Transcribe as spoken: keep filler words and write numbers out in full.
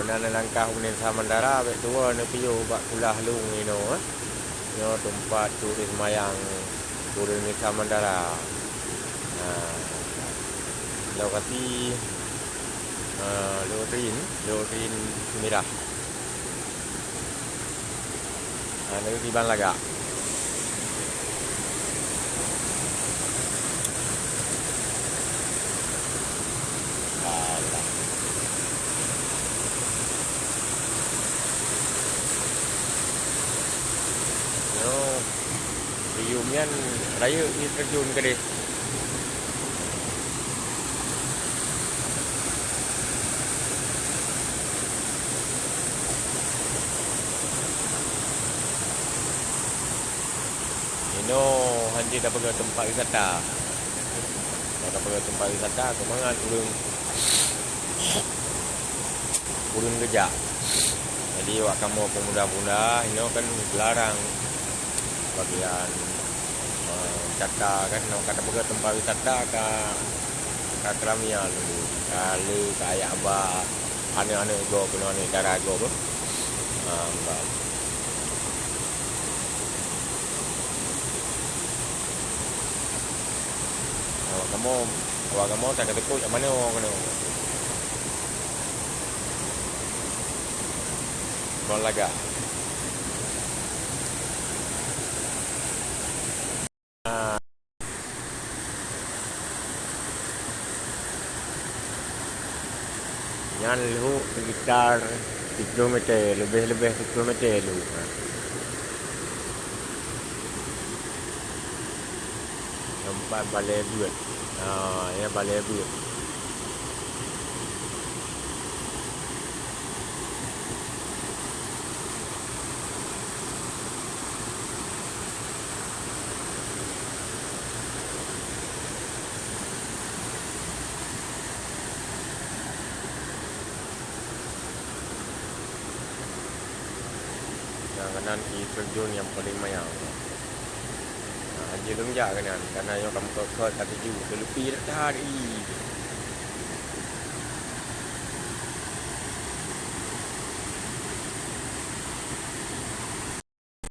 Na neulangkah u Nusa Mandara, bék tuwoe neupiôh bak kulah lueng inoe, eh. Nyoe teumpat turis mayang ureueng Nusa Mandara. Nah, lokasi, eh, Lhokseumawe, Lhokseumawe. Ha, nyoe kiban lagak. Alah. Nyoe, di yuem nyan rayeuk jiteurjun keudeh. Inoe hanjeuet tapeugah teumpat wisata. Nah, tapeugah teumpat wisata, keu mangat ureueng, ureueng geujak. Jadi, awak kamoe pemuda-pemuda inoe kan geularang bagian, eh, wisata kan, ka tapeugah teumpat wisata ka, ka keuramian, ka le, ka ayak ba, aneuk-aneuk gob, keunoe aneuk dara gob, beuh. Ha, bah. Awak kamoe, awak kamoe tak keteukut jak manoe keunoe. Bang lagak. Nyan Lhok sekitar siplôh meter, leubeh-leubeh siplôh meter Lhok. Teumpat balèe beuet. Ha, nyan balèe beuet. Nyang keunan air terjun nyang paleng manyang. Nah, hanjeuet lôn jak keunan, karena nyoe ka meukeut-keut ka tuju, teuleupie that-that, ih.